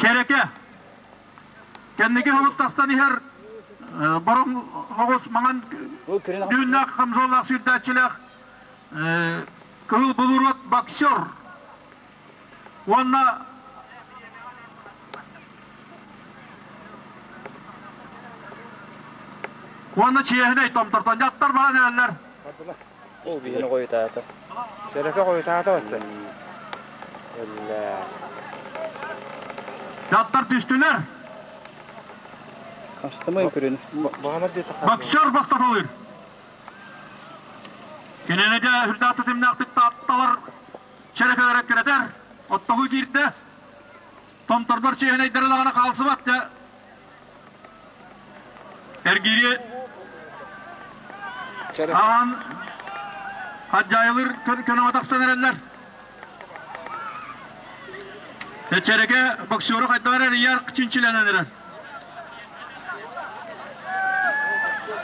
Кэрэкэ Кэнники хомус тахсан иһэр бороҥ оҕус маҥан түүннээх хамсаллаах сүүрдээччилээх кыһыл булуруот боксер уонна уонна чиэһинэй томтортон дьаттар баран эрэллэр. Ол биһини хойутаата. Чэрэкэ хойутаата бачча. Өллөө. Дьаттар түстүлэр. Астымай көрүн. Баҕанар дии тахсар. Боксер бастаталыыр. Кинини дьэ үрдээх тэтимнээхтик таатталар чэрэкэлэрэ кирэтэр. Оттоһуу киирдэ. Томтордор чиэһинэйдэрэ даҕаны хаалсыбат дьэ. Эргиири Аан Хадьайылыр көнөҕө тахсан эрэллэр. Чэрэкэ боксеру хайдах эрэ эрийэр чинчилэнэн эрэр.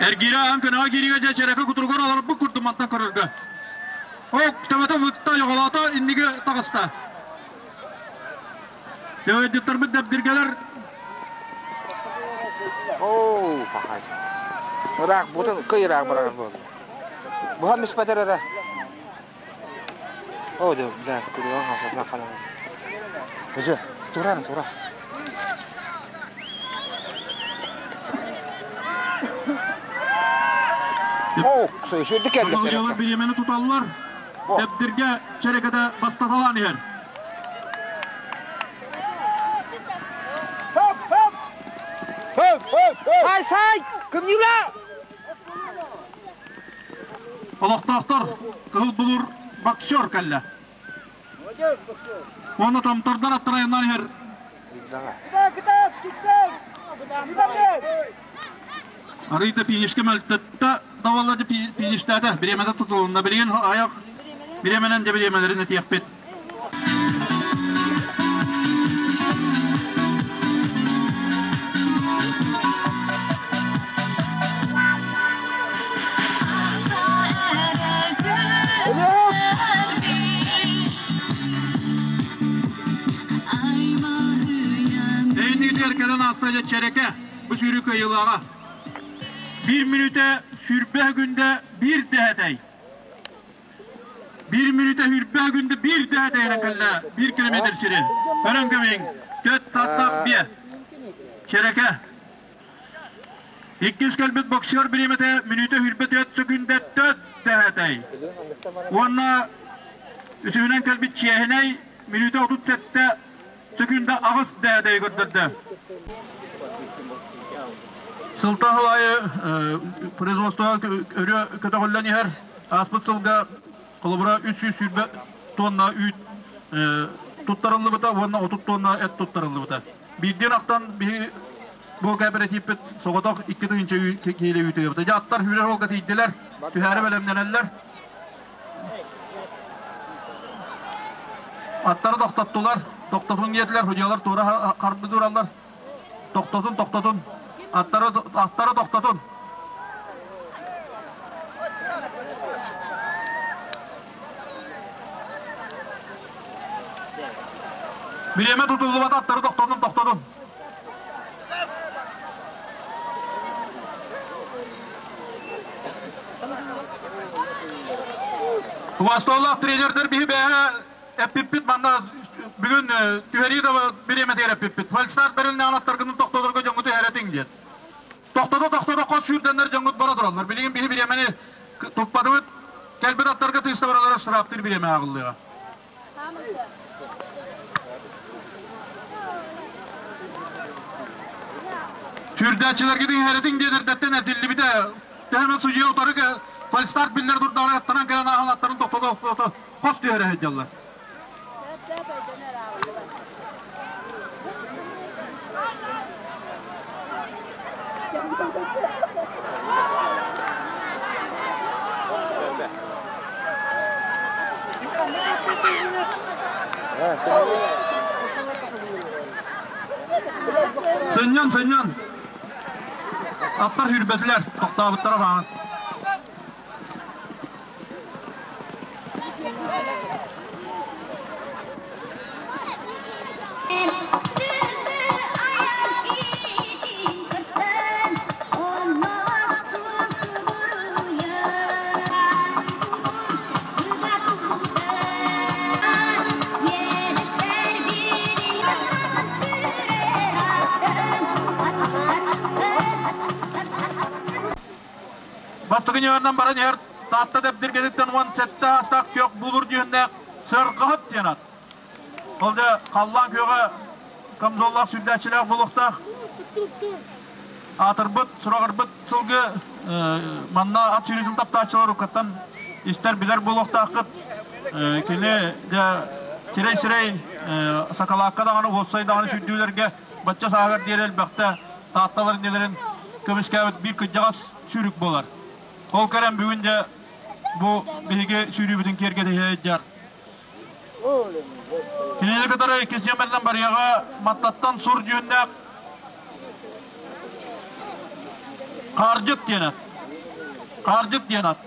Эргиирэ аан көнөҕө киириигэ дьэ Чэрэкэ кутуругар олорбут курдук мантан көрөргө. Ок, төбөтө быкта, йоҕолоото, инниги таҕыста. Төбөдьүттэрбит дэбдиргэлэр Оо, пахай. Ыраах бутун кый ыраах барар буолла. Буһан миспэтэр эрэ. Оо, да, да, куруук хасатна халан. Уже, туран, тура. Оо, сөйсүрдү кэллэ. Судьялар бириэмэни туталлар. Дэбдиргэ чэрэкэтэ бастаталаан иһэр. Сай, сай! Кымньыла! Олохтоохтор кыһыл булур боксер кэллэ. Уонна томтордор аттарайынан иһэр. Арыйда финишке мөлтөттө, давалла фиништээтэ. Бириэмэтэ тутулунна. Билигин аяқ бириэмэнэн де бириэмэлэрин этиэхпит. Эйниитигэр кэлэн ааста дьэ Чэрэкэ бу сүүрүү кыайыылааҕа. Биир мүнүүтэ сүүрбэ күндэ биир дэһэтэй. Биир мүнүүтэ сүүрбэ күндэ биир дэһэтэйинэн кэллэ биир километр сири. Көрөн көмүҥ. Төт таттах биэ. Чэрэкэ. Иккис кэлбит боксер бириэмэтэ мүнүүтэ сүүрбэ түөрт сөкүүндэ төт дэһэтэй. Уонна үсүһүнэн кэлбит чиэһинэй мүнүүтэ 37 сөкүүндэ аҕыс дэһэтэйи көрдөрдө. Сылтан сыл аайы производство өрө көтөҕүллэн иһэр. Ааспыт сылга холобура 320 тонна үүт туттарыллыбыта уонна 30 тонна эт туттарыллыбыта. Биирдиин ахтан биһи бу кооперативпит соҕотох 2000 киилэ үүтү ыабыта. Дьэ аттар сүүрэр уолга тиийдилэр, түһээри бэлэмнэнэллэр. Аттары тохтоттулар, тохтотун диэтилэр, судьуйалар туора харбы тураллар. Тохтотун, тохтотун. Аттары, аттары тохтотун. Бириэмэ тутуллубат аттары тохтотун, тохтотун. Убасталлаах тренердэр биһи бэйэ эппиппит манна бүгүн түһэрии да бириэмэтигэр эппиппит. Фальстарт бэрилинэҕин аттаргытын тохтоторго дьоҥҥуту түһэрэтиҥ диэн. Тохтото-тохтото хос сүүрдэннэр дьоҥҥут бара тураллар. Билигин биһи бириэмэни туппатыбыт. Кэлбит аттарга тыыста баралара штрафтыыр бириэмэ ааҕыллыаҕа. Сүүрдээччилэргитин иһэрэтиҥ диэн эрдэттэн этиллибитэ. Төһө судьуйа утары фальстарт биллэр турдаҕына аттанан кэлэн ааһан аттарын тохтото хос түһэрэ сылдьаллар. Сынньан, сынньан. Аттар сүүрбэтилэр, тохтообуттара баҕан. Бастакы ньыгынан баран иһэр Таатта дэбдиргэтиттэн 17 аастаах күөх булур дьүһүннээх Сыарҕаһыт диэн ат. Ол да халлаан күөҕэ камзоллаах сүрдээччилээх буолуохтаах. Аатырбыт, сураҕырбыт сылгы манна ат сүүрүүтүн таптааччылар уккаттан истэр билэр буолуохтааххыт. Кини дьэ сирэй-сирэй сакалаакка даҕаны, уопсай даҕаны сүүрдүүлэргэ бачча сааһыгар диэри элбэхтэ таатталар иннилэрин көмүскээбит биир кырдьаҕас сүүрүк буолар. Ол кэлэн бүгүн дьэ бу биһиги сүүрүүбүтүн киэргэтиһэ дьар. Кинини кытары иккис нүөмэринэн барыаҕа Маттаттан сур дьүһүннээх Хаардьыт диэн ат. Хаардьыт диэн ат.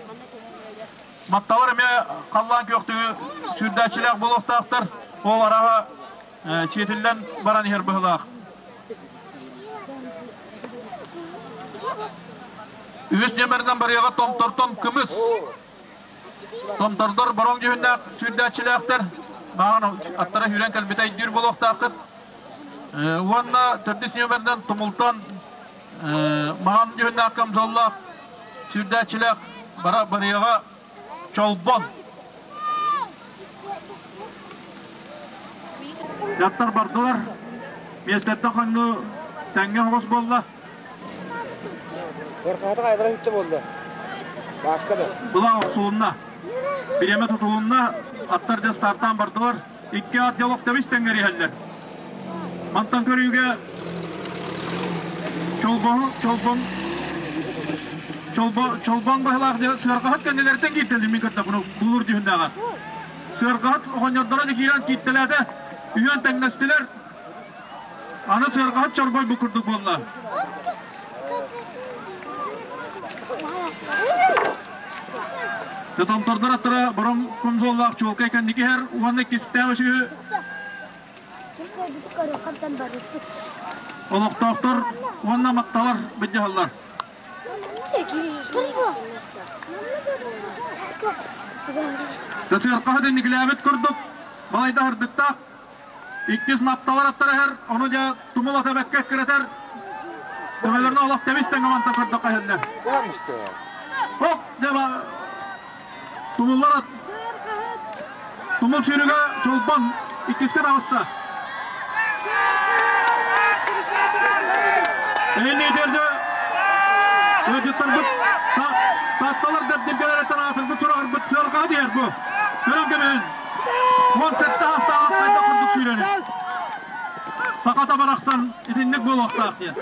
Матталар эмиэ халлаан күөхтүгү сүүрдээччилээх буолуохтаахтар. Ол араһа сиэтиллэн баран иһэр быһылаах. Үһүс нүөмэринэн барыаҕа Томтортон Кымыс. Томтордор бороҥ дьүһүннээх сүүрдээччилээхтэр. Мааҕын аттара сүүрэн кэлбитэ өйдүүр буолуохтааххыт. Уонна төрдүс нүөмэринэн Тумултан маҕан дьүһүннээх камзоллаах сүүрдээччилээх бара барыаҕа Чолбон. Дьахтар бардылар. Миэстэттэн хаҥныы тэҥҥэ оҕус буолла. Бархаата хайдара үттэ буолла. Бааска да. Була охсулунна. Бириэмэ тутулунна. Аттар дьэ стартаан бардылар. Икки ат дьолох тэбис тэҥҥэриһэллэр. Мантан көрүүгэ Чолбону, Чолбон, Чолбон, Чолбон баһылаах сыарҕаһыт кэннилэриттэн кииртэлин мин кытта буну булур дьүһүннээҕэ. Сыарҕаһыт оҕонньордоро да киирэн кииртэлээтэ, үһүөн тэҥнэстилэр. Аны сыарҕаһыт чорбой бу курдук буолла. Томтордор аттара бороҥ комсуоллаах чуолкай кэнники иһэр уонна иккистээх үсүһү олохтоохтор уонна матталар былдьаһаллар. Сыаркаһыт инникилээбит курдук балайда ырдыктаах Иккис матталар аттара иһэр, ону дьэ тумул ата бэккэ эккирэтэр. Төбөлөрүн олох тэбис тэҥэ манта көрдөххө иһэллэр. Ок, дьэ тумуллар ат тумул сүүрүгэ чолбон иккискэ таҕыста. Эһин ыалдьыттарбыт таатталар дэбдиргэлэриттэн аатырбыт сураҕырбыт сыарҕаһы диэр бу. Көрөн кэбиһин. 17 саастаах хайдах курдук сүүрэрий? Сахата барахсан итинник буолуохтаах диэн.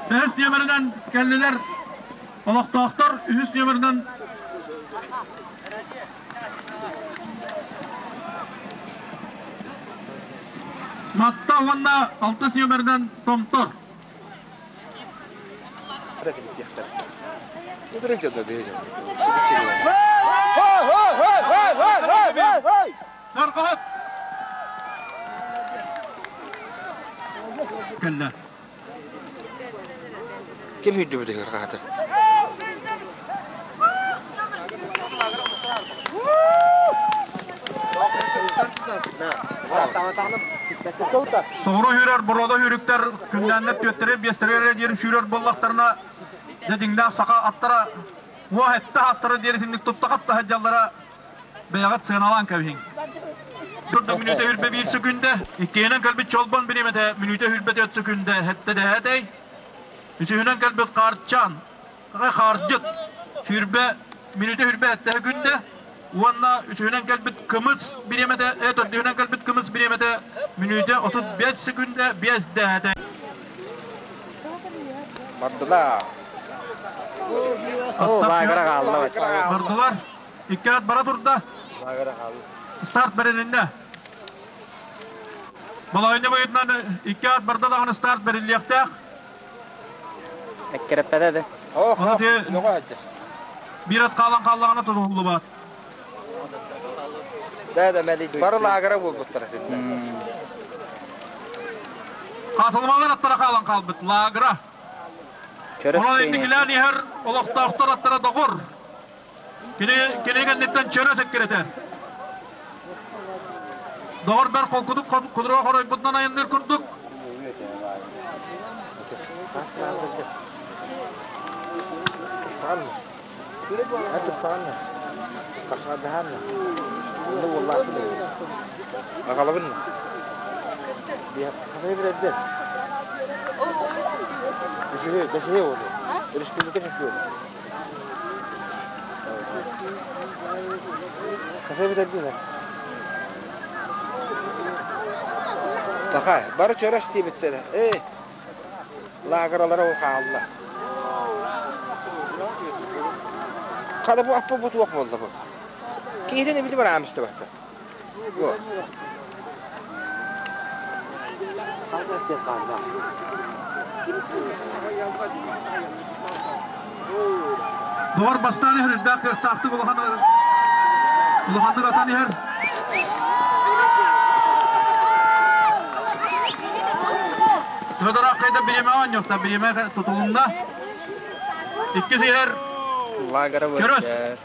Бэһис нүөмэринэн кэллилэр олохтоохтор, үһүс нүөмэринэн Матта уонна алтыс нүөмэринэн Томтор. Сарҕаһыт! Кэллэ. Ким үрдүбүт ыһырҕаата? Соҕуруу сүүрэр, боруода сүүрүктэр күннээннэр түөттэрэ, биэстэрэ эрэ диэри сүүрэр буоллахтарына, дьэ дьиҥнээх саха аттара уох этте астара диэри итинник тутта-хапта сылдьаллара бэйэҕит сыаналаан кэбиһиҥ. Турда мүнүүтэ үрбэ биир сөкүндэ, иккиһинэн кэлбит Чолбон бириэмэтэ мүнүүтэ үрбэ түөрт сөкүндэ сэттэ дэһээтэй, үсүһүнэн кэлбит Хаарчаан Хаардьыт сүүрбэ мүнүүтэ үрбэ сэттэ сөкүндэ уонна үсүһүнэн кэлбит Кымыс бириэмэтэ, төрдүһүнэн кэлбит Кымыс бириэмэтэ мүнүүтэ 35 сөкүндэ биэс дэһээтэй. Бардылар. Бардылар. Икки ат бара турда. Старт бэрилиннэ. Балаһыанньа быһыытынан икки аат барда даҕаны старт бэриллиэхтээх. Эккирэппэтэ да. Ох, Ону те нөҕө сылдьар. биир ат хаалан хааллаҕына тутуллубат. Да, да, мэлийбит. Бары лаагыра буолбуттар этиннэ. Хаатылымалар аттара хаалан хаалбыт. Лаагыра. Чөрөс Онон киинэ. инникилээн иһэр олохтоохтор аттара доҕор. Кини кини кэнниттэн чөрөс эккирэтэр. Доҕор бэр холкутук кудуруга хоройбутунан айанныыр курдук. Аҕалабын Хасай билэрдэр. Үчүгэй, дэсиһэ буолуо. Республика чемпиона. Хасай билэрдин Таха, бары чөрөс диэбиттэрэ. Ээ, лаагыралара ол хаалла. Хата бу аппа бу туох буолла бу? Киһитин эбити бараамыстыбатта. Доҕор бастаан иһэр үрдээх кыахтаахтык улахан улаханнык атан иһэр. Федор Аккайда бириэмэ оонньуохта, бириэмэ тутулунна. Иккис иһэр Лагера Чөрөс. бөлчөр.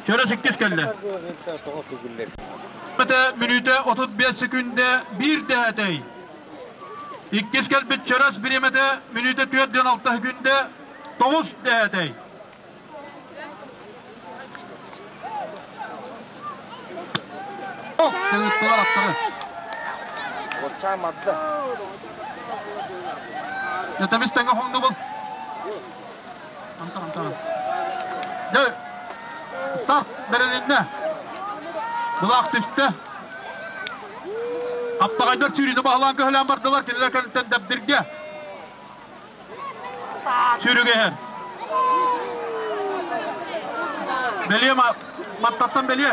Чөрөс иккис кэллэ. Мүнүүтэ 35 секүндэ биир дэһэтэй. Иккис кэлбит Чөрөс бириэмэтэ мүнүүтэ 4 6 секүндэ 9 дэһэтэй. Тыыттылар аттары. Отчаан мадда. Этэмис тэҥэ хоҥнубул. Антон, Антон. Дьэ, старт бэрилиннэ. Былаах түстэ. Хаптаҕайдар сүүрүүнү баһылаан көһөлөөн бардылар, кинилэр кэнниттэн Дэбдиргэ. Сүүрүгэ иһэр. Бэлиэ маттаттан бэлиэ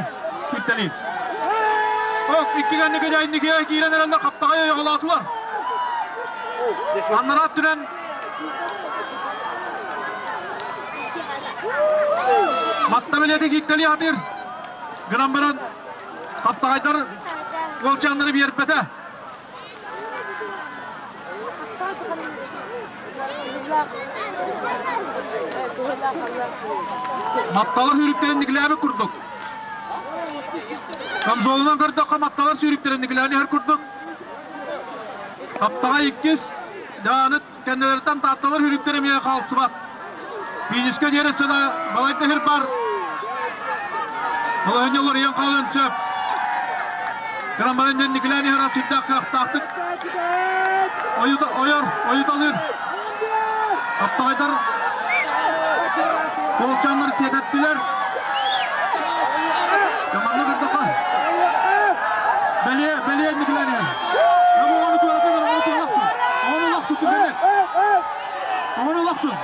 кииртэлиир. Ок, икки кэнники дьайникигэ киирэн эрэллэр хаптаҕай ойоҕолоотулар. Аннараа өттүнэн Матта билиэти кииртэлии сатыыр. Гынан баран хаптаҕайдар уолчааннары биэрбэтэ. Матталар сүүрүктэрин никилээбит курдук. Камзолунан көрдөххө матталар сүүрүктэрин никилээн иһэр курдук. Хаптаҕай иккис, Дьааны кэннилэриттэн таатталар сүүрүктэрэ эмиэ хаалсыбат. Финишка диэри өссө да балайда сир бар. Балаһыанньа уларыйан хаалыан сөп. Гынан баран дьэн никилээн иһэр сүрдээх кыахтаахтык ойор, ойуталыыр. Хаптаҕайдар Уолчааннар тиэтэттилэр. Команда көрдөххө. Бэлиэ, бэлиэ никилээн иһэр. Оҕону туоратан, оҕону туолахсун. Оҕону олохсун, түргэнник. Оҕону олохсун.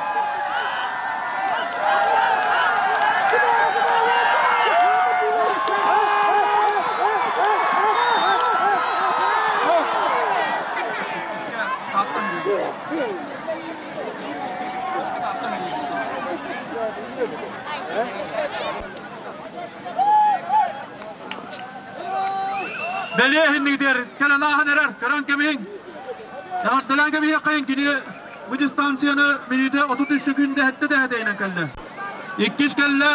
Бэлиэ иһиннигитигэр кэлэн ааһан эрэр, көрөн кэбиһиҥ. Эҕэрдэлээн кэбиһиэххэйин кини бу дистанцияны мүнүүтэ 33 секүндэ сэттэ дэһэтэйинэн кэллэ. Иккис кэллэ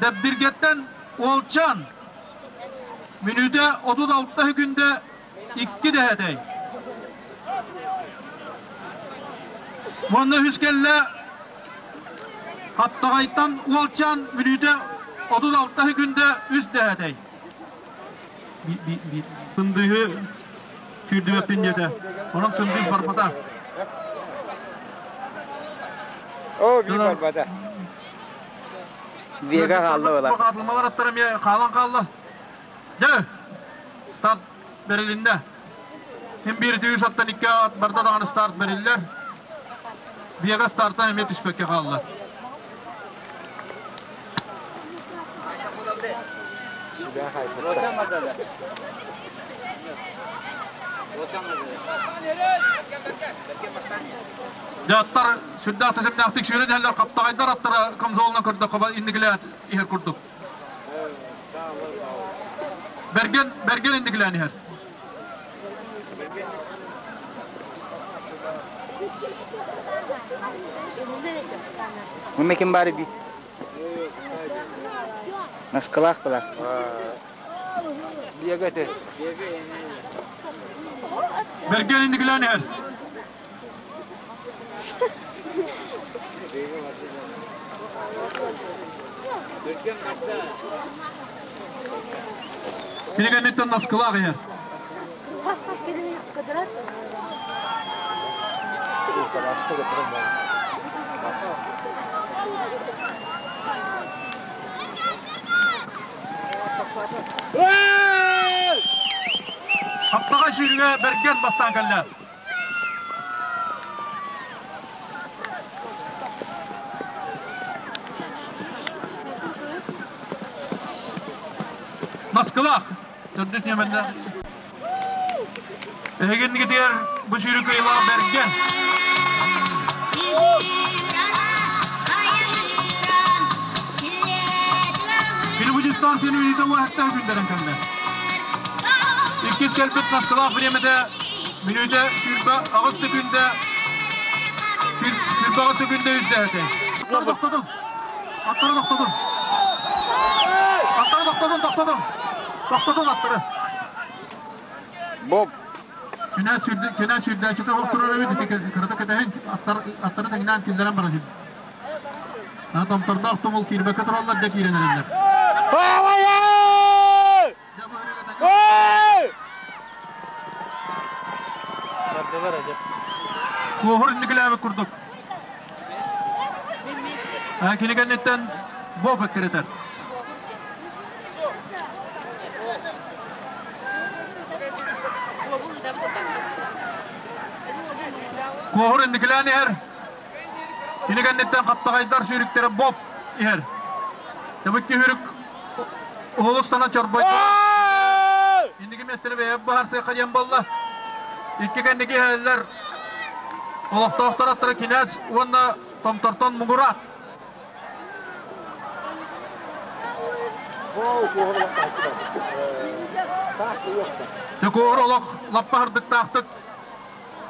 Дэбдиргэттэн Уолчаан мүнүүтэ 36 секүндэ икки дэһэтэй. Уонна үһүс кэллэ Хаптаҕайтан Уолчаан мүнүүтэ 36 секүндэ үс дэһэтэй. Сындыыһы сүүрдүбэппин диэтэ. Онон сындыыс барбата. Оо, биир барбата. Вега хаалла буолар. Хаатылмалар аттара эмиэ хаалан хаалла. Дьэ, старт бэрилиннэ. Ким биир түүс аттан икки ат барда даҕаны старт бэриллэр. Вега стартан эмиэ түспэккэ хаалла. Сүбэ хайбыттар. Дьаттар сүрдээх тэтимнээхтик сүүрэн иһэллэр, хаптаҕайдар аттара камзолунан көрдөххө инникилээн иһэр курдук. Бэргэн, Бэргэн инникилээн иһэр. Мунна ким баар эбит? Наскылаах была. Биэгэ Бэргэн инникилээн иһэр. Кини кэнниттэн наскылаах иһэр. Хаптаҕай сүүрүгэ бэргэн бастаан кэллэ. Наскылаах төрдүс нүөмэрдэ Эһигиннигитигэр бу сүүрүк кыайыылаах бэргэн. Кини бу дистанцияны үүтэ уоһаттаах күндэрэн кэллэ. Иккис кэлбит наскылаах бириэмэтэ мүнүүтэ 28 секүндэ 28 секүндэ үрдээтэ. Аттары тохтотун. Аттары тохтотун. Аттары тохтотун, тохтотун. Тохтотун аттары. Боб. Күнэ сүрдэ күнэ сүрдээччитэ охторор эбит ити кырата кэтэһин аттар аттары тэҥнээн киллэрэн баран Томтордоох тумул киирбэккэ тураллар да киирэн эрэллэр. Куоһур инникилээбит курдук. Кини кэнниттэн Боб эккирэтэр. Куоһур инникилээн иһэр. Кини кэнниттэн хаптаҕайдар сүүрүктэрэ Боб иһэр. Тэбикки сүүрүк уһулустана чорбойдо. Инники миэстэни бэйэ быһаарсыахха диэн буолла. Икки кэнники иһэллэр. Олохтоохтор аттара кинээс уонна Томтортон Мугураат. Дьокуор олох лаппа ардыктаахтык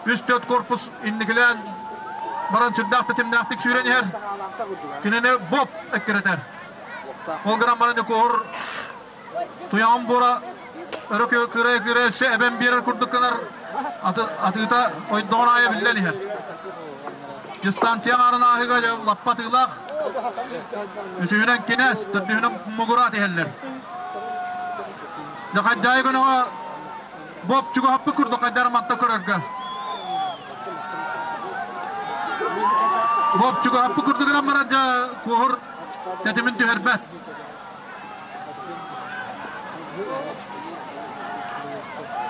үс-төрт корпус инникилээн баран сүрдээх тэтимнээхтик сүүрэн иһэр. Кинини Боб эккирэтэр. Ол гынан баран Дьокуор туйаҕын буора өрө кыырайа-кыырайа өссө эбэн биэрэр курдук гынар атыыта ойдоҕун аайы биллэн иһэр. Дистанция аҥаарын ааһыыга лаппа атыылаах. Үсүһүнэн кинээс, төрдүһүнэн мугураат иһэллэр. Дьахадьаайы көнөҕө Боб чугаһаппыт курдук хайдары манта көрөргө. Боб чугаһаппыт курдук гынан баран дьэ куоһур тэтимин түһэрбэт.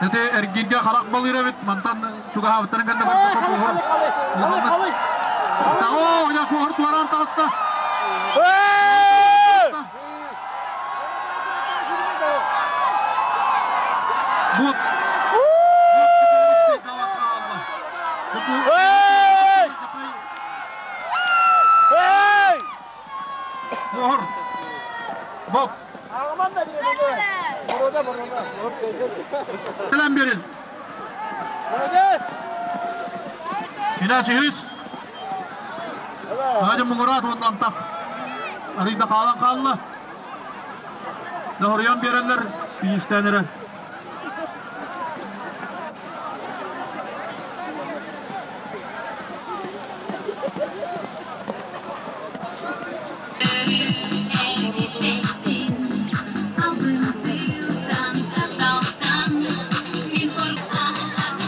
Ити эргииргэ харах балыыр эбит, мантан чугаһаабыттарын кэннэ көрдөххө куоһур улаханнык Оо, я куоһур туораан таҕыста. Бут. Куоһур. Боб. Кэлэн берин. Иначе үс. Надя Муҥураат уонна Антах арыйда хаалан хаалла. Доһоруйан биэрэллэр тиийистээн эрэ.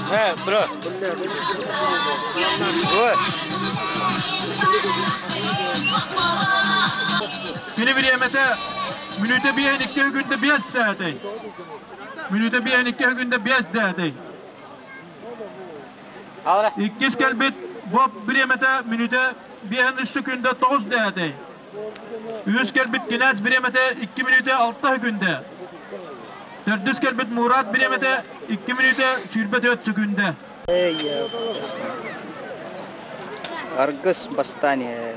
Э, бро. Ой. Кини бириэмэтэ мүнүүтэ биэһин икки күндэ биэс дээтэй. Мүнүүтэ биэһин икки күндэ биэс дээтэй. Иккис кэлбит Боб бириэмэтэ мүнүүтэ биэһин үс күндэ тоҕус дээтэй. Үһүс кэлбит кинээс бириэмэтэ 2 мүнүүтэ 6 күндэ. Төрдүс кэлбит Мурат бириэмэтэ 2 мүнүүтэ 24 сөкүүндэ. Аргыс бастаан иһэр.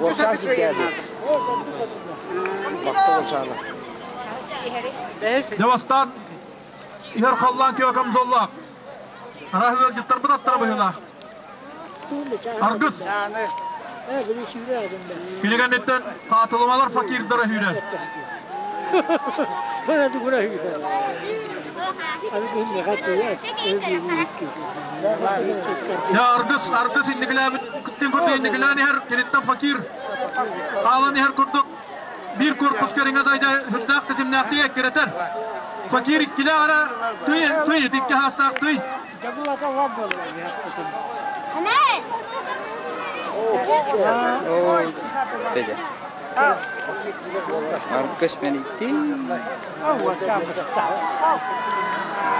Уолчаан кирдээби. Бакта уолчаана. Дьэ бастаан иһэр халлаан күө камзоллаах. Араас ыалдьыттарбыт аттара быһыылаах. Аргыс! Кинигэниттэн хаатылымалар факирдара сүүрэр. Я аргыс, аргыс инникилээбит кыттын курдук инникилээн иһэр, киниттэн факир хаалан иһэр курдук биир корпус кэриҥэ дайда үрдээх тэтимнээхтик эккирэтэр. Факир иккилээх эрэ тый, тый, икки хаастаах тый. Ой, деді. Аргыс мэлийди.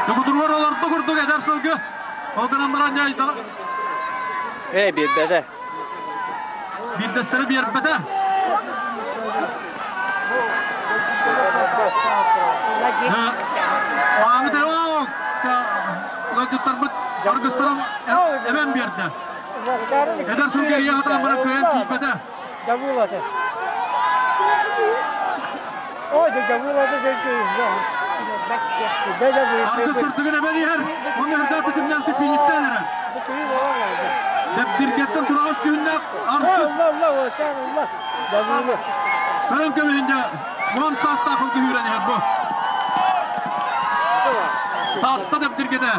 Докутуругар олорду курдук эдэр сылгы. Ол гынан баран дьайда. Э, биэрбэтэ. Биирдэстэри биэрбэтэ. Ааҥы оо, ыалдьыттарбыт аргыстарын эбэн биэрдэ. Эдэр сылгы эрийэ сатаан баран кыайан тиийбэтэ. Аргыс сырдыгын эбэн иһэр, онно үрдээх тэтимнээхтик фиништээн эрэр. Дэбдиргэттэн тураҕас күһүннээх Аргыс. Көрөн көмүһүн дьэ, 10 саастаах ылгы үүрэн иһэр бу. Таатта дэбдиргэтэ.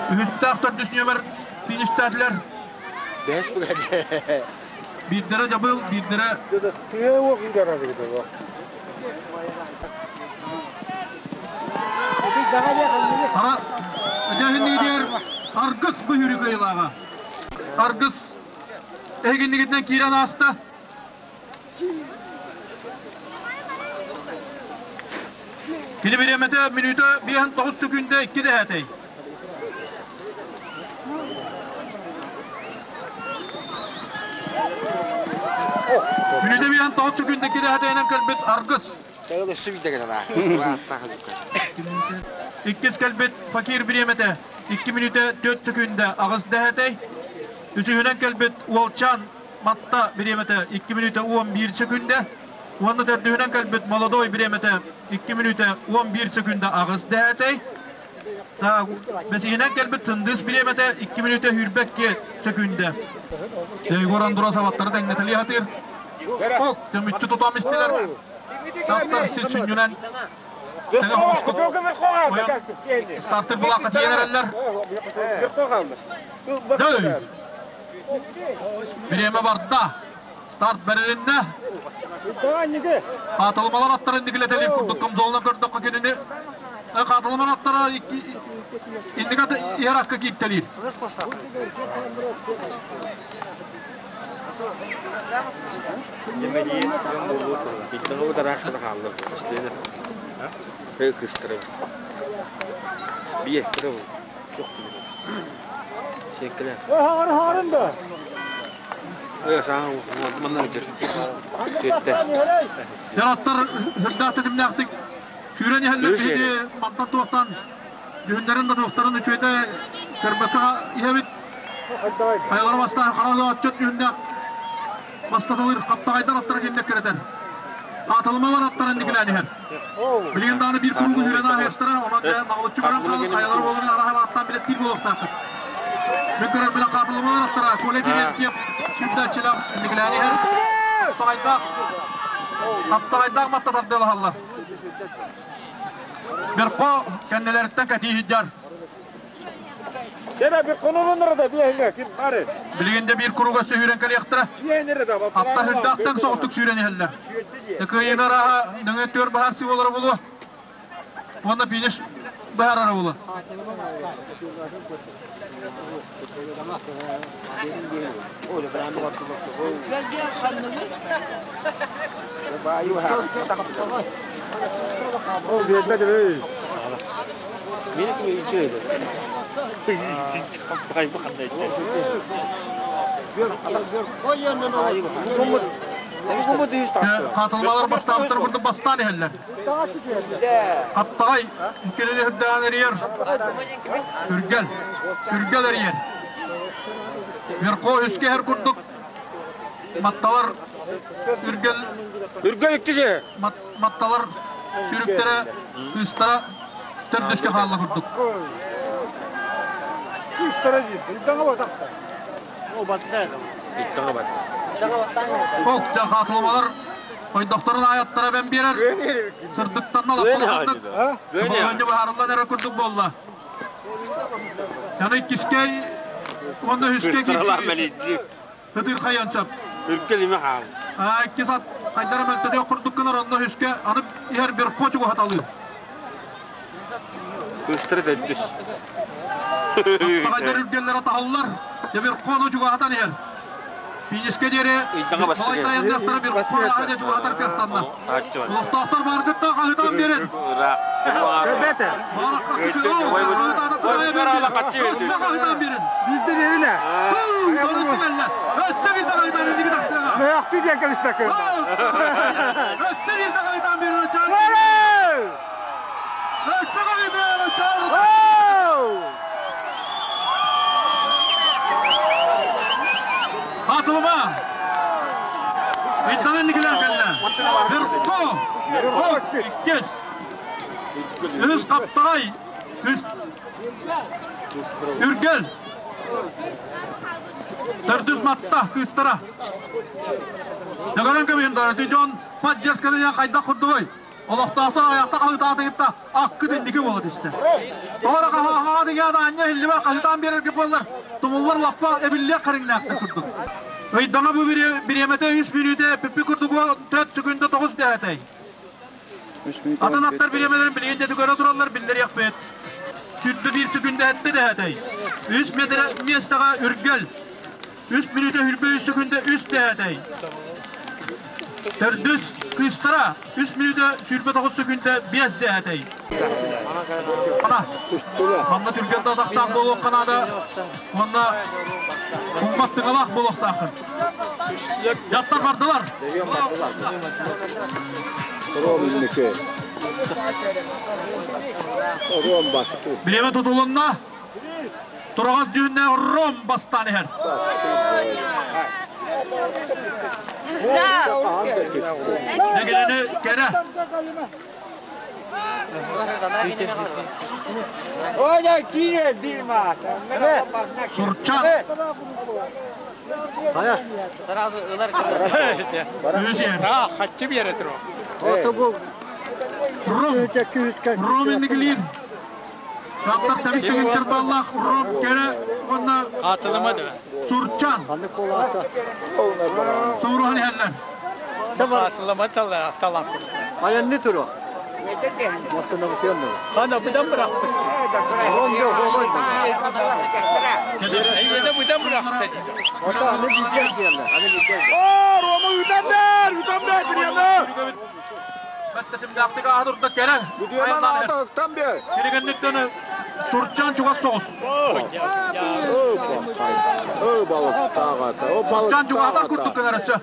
Үһүстээх төрдүс нүөмэр фиништээтилэр. Бэс бүгэн. Биирдэрэ дьабыл, биирдэрэ... Тыа уох үүрэр Ара дьэһиннигитигэр Аргыс быһыыры кыайылааҕа. Аргыс эһигиннигитинэн киирэн ааста. Кини бириэмэтэ мүнүүтэ 59 сөкүүндэ 2 дэһээтэй. Мүнүүтэ 59 сөкүүндэ 2 дэһээтэйинэн кэлбит Аргыс. Иккис кэлбит Факир бириэмэтэ 2 мүнүүтэ 4 сөкүүндэ 8 дэһээтэй. Үсүһүнэн кэлбит Уолчаан Матта бириэмэтэ 2 мүнүүтэ 11 сөкүүндэ. Уонна төрдүһүнэн кэлбит Молодой бириэмэтэ 2 мүнүүтэ 11 сөкүүндэ 8 дэһээтэй. Бэсиһинэн кэлбит Сындыыс бириэмэтэ 2 мүнүүтэ 22 сөкүүндэ. Егор Андросов аттары тэҥнэтэлии сатыыр. Ок, төмүччү тутам истилэр. Таптар сир сүнньүнэн тэҥэ оҕустук стартер булаахха тиийэн эрэллэр. Дэй! Бириэмэ барда. Старт бэрилиннэ. Хаатылымалар аттарын никилэтэлиир курдук комзолунан көрдөххө кинини хаатылымар аттара инники иһэр акка кииртэлиир. Дьараттар үрдээх тэтимнээхтик сүүрэн иһэллэр биһиги мантан туохтан дьүһүннэрин да туохтарын үчүгэйдэ көрбөккө иһэбит. Хайалара бастаан хара отчут дьүһүннээх бастатылыр хаптаҕайдар аттара кинилэр кирэтэр. Аатылымалар аттара инникилээн иһэр. Билигин даҕаны биир куруугу сүүрэн ааһыахтара, онон дьэ наҕылыччы көрөн хаалан хайалара буоларын араһар ааттаан билэттиир буолуохтааххыт. Мин көрөрбүнэн хаатылымалар аттара Коля Терентьев сүүрдээччилээх инникилээн иһэр. Хаптаҕайдаах хаптаҕайдаах матта тардыалаһаллар. Берко кэннилэриттэн кэтии сылдьар. Билигин да биир курууга сүүрэн кэлиэхтэрэ. Аттар үрдэхтэн соҕустук сүүрэн иһэллэр. Кыайыыны арааһа нөҥүө түөр баһар сиболара буолуо. Уонна финиш баһарара буолуо. Хаатылбалар бастаабыттар курдук бастаан иһэллэр. Хаптаҕай иккилини үрдээн эрийэр. Үргэл. Үргэл эрийэр. Верхо үскэ иһэр курдук матталар үргэл Үргэл иккисе. Матталар сүрүктэрэ кыыстара төрдүскэ хаалла курдук. Кыыстара диир. Ыйдаҥа батахта. Ок, дьэ хаатылымалар ойдохторун аайаттара бэн биэрэр. Сырдыктанна лаппалахтык. Балаһыанньа быһаарыллан эрэ курдук буолла. Яны иккискэ уонна үһүскэ киирсии. Ытырхайан сөп. Үргэл имэ хаал. Иккис ат хайдара мөлтөтүөх курдук гынар, онно үһүскэ аны иһэр bir хочугу хаталыыр. Кыыстара төрдүс. Хаптаҕайдар үргэллэрэ таһыллар, дьэ bir хону чугаһатан иһэр. Финишкэ диэри балайдайанныахтара bir хон аһа чугаһатар кыахтанна. Олохтоохтор бааргытта хаһытан биэрин. Хаһытан биэрин. Билdi берine. Өссө bir хаһытан инники тахсыаҕа. Мөөхтü диэн кэбиспэккэ. Өссө bir хаһытан биэрин. Өссө хаһытан Атылма! Ыйдан инникилэр кэллэ. Верхо! Иккис! Үс хаптаҕай! Үс Үргэл! Төрдүс матта кыыстара. Дөгөрөн көмүһүн дороту дьон поддержканы хайдах курдугуй? Олохтоохтор аҕыйахта хаһыытаатыгытта аккыт инники буола түстэ. Тоҕо хаһаа диҥэ да анньа иһиллибэ хаһыытаан биэрэргэ буоллар тумуллар лаппа эбиллиэх кэриҥнээхтэр курдук. Ыйдаҥа бу бириэмэтэ үс мүнүүтэ пиппи курдук 4 секунда 9 дэһэтэй. Атын аттар бириэмэлэрин билигин дьэ көрө тураллар биллэриэхпит. 21 секунда эттэ дэһэтэй. 3 метр миэстэҕэ үргэл. 3 мүнүүтэ 23 секунда 3 дэһэтэй. Төрдүс кыыстара 3 мүнүүтэ 29 секунда 5 дэһэтэй. Ана, манна түргэн да атахтаах буолуохха наада уонна уммат тыҥалаах буолуохтааххын. Яттар бардылар. Бириэмэ тутулунна. Тураҕас дьүһүннээх Ром бастаан иһэр. Нэгилэни кэрэ. Сурчан. Ром. Ром инникилиир. Раттар тэбис баллаах Ром кэрэ уонна Сурчан. Сууруһан иһэллэр. Ayan turu? Бэттэтимдээхтик аһа турда кэрэ. Киригенниктен Сурчан чугас соҕус. Сурчан чугатар курдук көнөрөччө.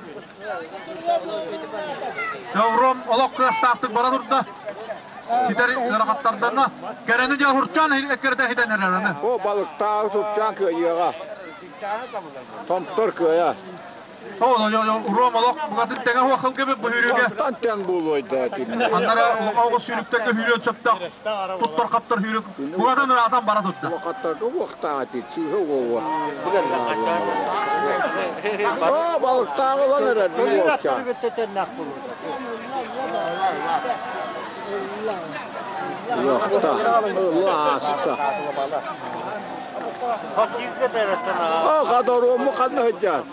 Ром олох кыастаахтык бара турда. Ситер ыарахаттарданна. Кэрэни дьэ Сурчан эккирэтэ хитэн эрэрини. О балыктаах Сурчан кыайыаҕа. Томтор кыайа. О, Ром олох бугатын тэҥэ хуахылгыбы бу хүүрүүгэ. Тан тэҥ буолуойда тинне. Аннара оҕус сүүрүктэргэ хүүрүөн сөптөөх туттар хаптар хүүрүк бугатын ыраатан бара турда. Улахаттарга уохтааҕа ти сыыһа уоуа. О балыктаах ылан эрэр бу уолча. Уохта, ылааста. О, хадорому ханна сылдьар?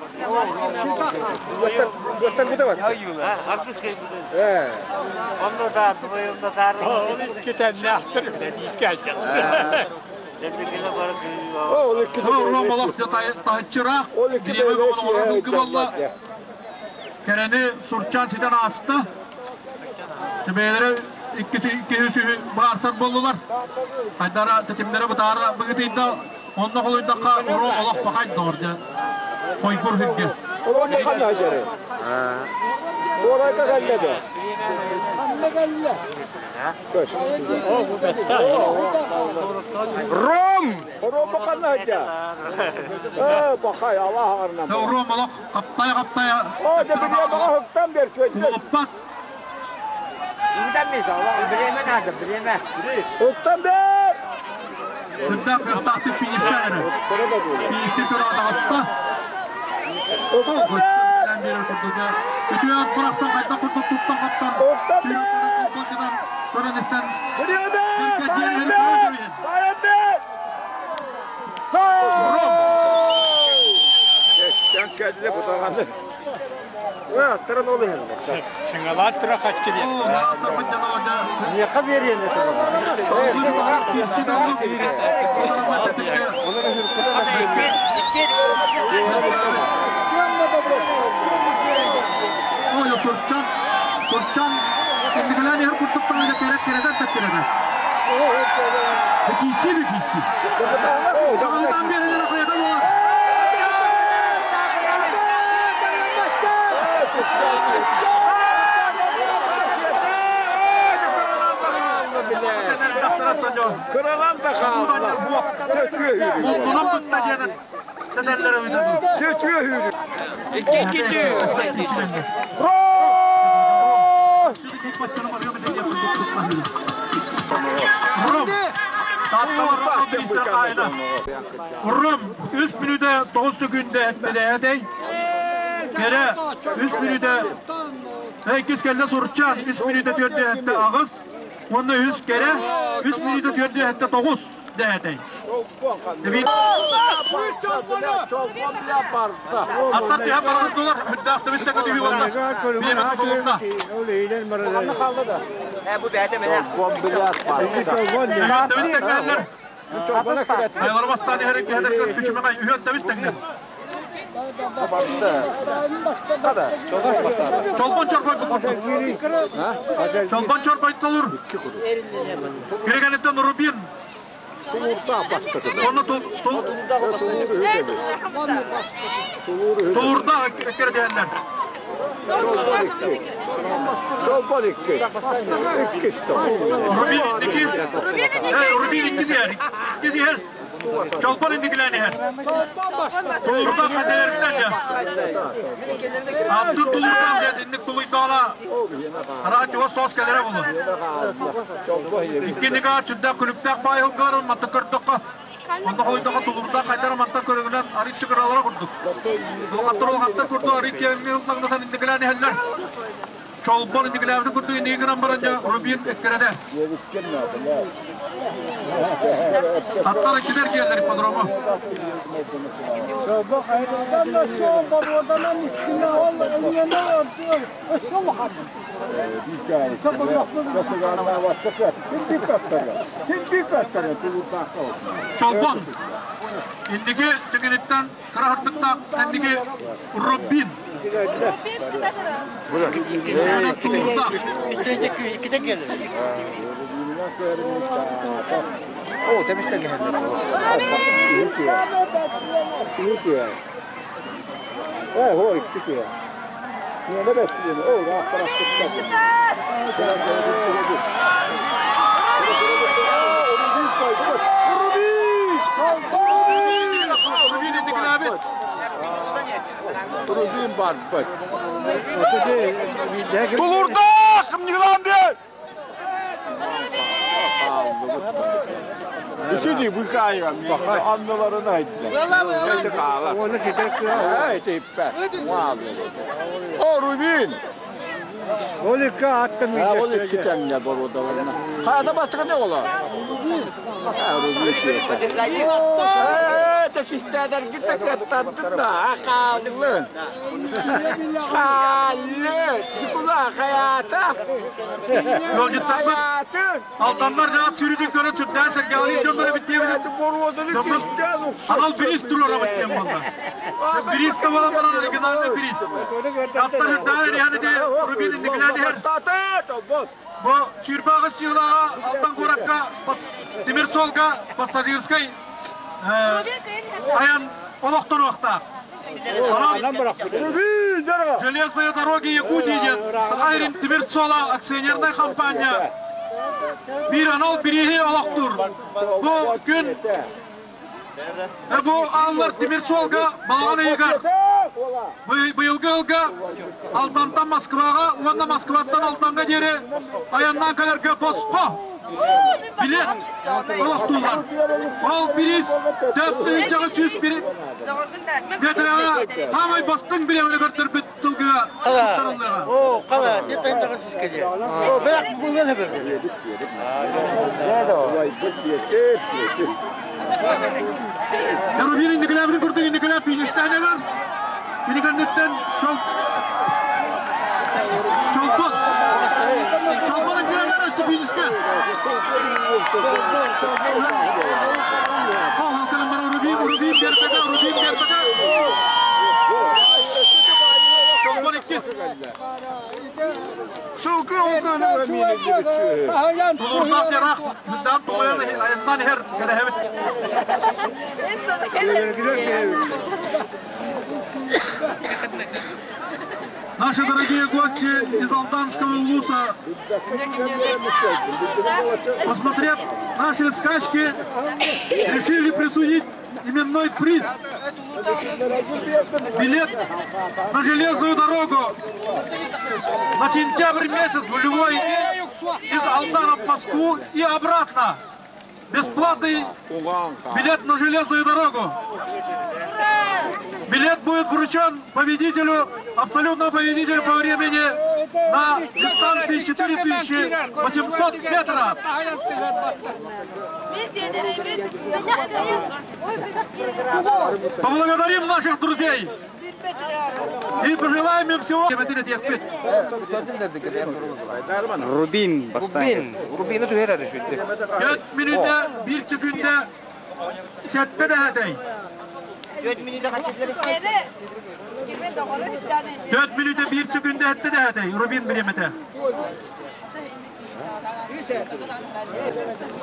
О, ол икки Ром олох таһыччыраах. Ол икки Бириэмэ бэйэ оҕолорун кыбалла. Кэрэни Сурчаан ситэн ааста. Бэйэлэрэ иккиси иккиһи үсүһү быһаарсар буоллулар. Хайдара тэтимнэрэ бытаара быһыытыйда. Онно холуйдахха уро олох пахай доҕор дьэ. Хойгур хүргэ. Ром! Ром ханна Бахай, Аллах арнам. Ром олох хаптая-хаптая куоппат. Уктан бер! Күндэ кыахтаахтык финишка эрэ. Финишти көрө таҕыста. Үтүө ат бырахсан хайдах курдук туттан хаптан түүн көрөн истэн Кэстэн кэллэ бу саҕаны. Аттарын ол иһэллэр. Сыҥалаат тура хаччы Миэхэ биэриэн этэ Ой, Сурчан, Сурчан, кэнникэлээн иһэр курдук таҥыга кэрэ кэрэтэн тэттирэтэ. Киисси да киисси. Таҥытан биэрэлэрэ хайата буолар. Кыралан да хаалла. Оннунан бытта диэн тэтэллэр эбитэ дуу. Төтүө үүрү. Ром 3 мүнүүтэ 9 сөкүүндэ этмэлээтэй. Кэрэ 3 мүнүүтэ иккис кэллэ Сурчаан 3 мүнүүтэ 4 эттэ аҕыс уонна үс кэрэ 3 мүнүүтэ 4 эттэ 9 дэһэтэй. Аттар түһэн барардылар, үрдээх төбүттэ көтүһүү болла. Биэмэ тутулунна. Үһүөн төбүс тэҥнэллэр. Хайалары бастаан иһэрин киһилэр күчүмэҕэй үһүөн төбүс тэҥнэр. Чолбон чорбой бу курдук. Чолбон чорбой толур. Киригениттен Рубин. Оны Тулурда кирдиэннэр. Чолбон икки. Иккис Рубин иккис. Рубин иккис иһэр. Иккис иһэр. Чолбон инникилээн иһэр. Тулурда хатыларыттан дьэ. Абдыр тулурдан дьэ инник тулуйдаҕына араат чугас тоос кэлэрэ буолуо. Иккиннига сүрдээх күлүктээх баай ылгыларын манта көрдөххө онно холуйдахха тулурдаах хайдара мантан көрүҥүнэн арыыччы кыралара курдук. Улахаттар улахаттар курдук арый киэҥҥэ ыллаҥнатан инникилээн иһэллэр. Чолбон инникилээбитин курдук инники гынан баран дьэ Рубин эккирэтэ. Аттар иккитэр киэллэр ипподрому. Чолбон инники түгэниттэн кыра хартыктаах кэнники Рубин. Тулурдаах. Рубин инникилээбит. Рубин барбыт. Тулурдаах! Кымньыгылаан бер! Ити быкайга анныларын айтты. О, Рубин! Ол икки аттан Ол икки тэҥҥэ борудаларына. Хайда бастакы не ола? Рубин сиэтэ. Текистээдэргит да кыаттардын да хааллын. Хааллын. Дьукула хайаата. Ыалдьыттарбыт Алтаннар дьаат сүүрүүтүн көрөн сүрдээх сэргэҕэлиир дьоннор эбит диэбит. Анал бириис туруорабыт диэн буолла. Бириис да буолан баран оригинальный бириис. Аттар үрдээх эриһэн ити Рубин инникилээн иһэр. Бу 28 сыылааҕа Алтан куоракка тимир суолга пассажирскай айан олохтонуохтаах. Железные дороги Якутии диэн Саха сирин тимир суола акционернай хампаанньа биир анал бирииһи олохтуур. Бу күн бу ааллар тимир суолга балаҕан ыйыгар быйылгы ылга Алтантан Москваҕа уонна Москваттан Алтанга диэри айаннаан кэлэргэ босхо билет олохтууллар. Ол бириис 4801 Гетраҕа хаамай бастыҥ бириэмэни көрдөрбүт сылгыга туттарыллыаҕа. О, қала, где-то сүскэ дии. О, бірақ бұлған Рубин инникилээбитин курдук инникилээн фиништээнэлэр. Кини кэнниттэн чол Чолбон. Чолбон инникилэр өттө финишке. Ол халканан баран Рубин, Рубин бербете, Рубин бербете. Чолбон иккис. Тулуурдаах дьараах сыддаан тоҕойон айаннаан иһэр кэрэһэбит. Наши дорогие гости из Алданского улуса, посмотрев наши скачки, решили присудить именной приз. Билет на железную дорогу на сентябрь месяц в любой день из Алдана в Москву и обратно. Бесплатный билет на железную дорогу. Билет будет вручен победителю, абсолютному победителю по времени на дистанции 4800 метров. Поблагодарим наших друзей и пожелаем им всего. Рубин бастаан. Рубины түһэр эрэ 4 мүнүүтэ 1 секүндэ сэттэ дэһэтэй. 4 мүнүүтэ 1 секүндэ сэттэ дэһэтэй. Рубин бириэмэтэ.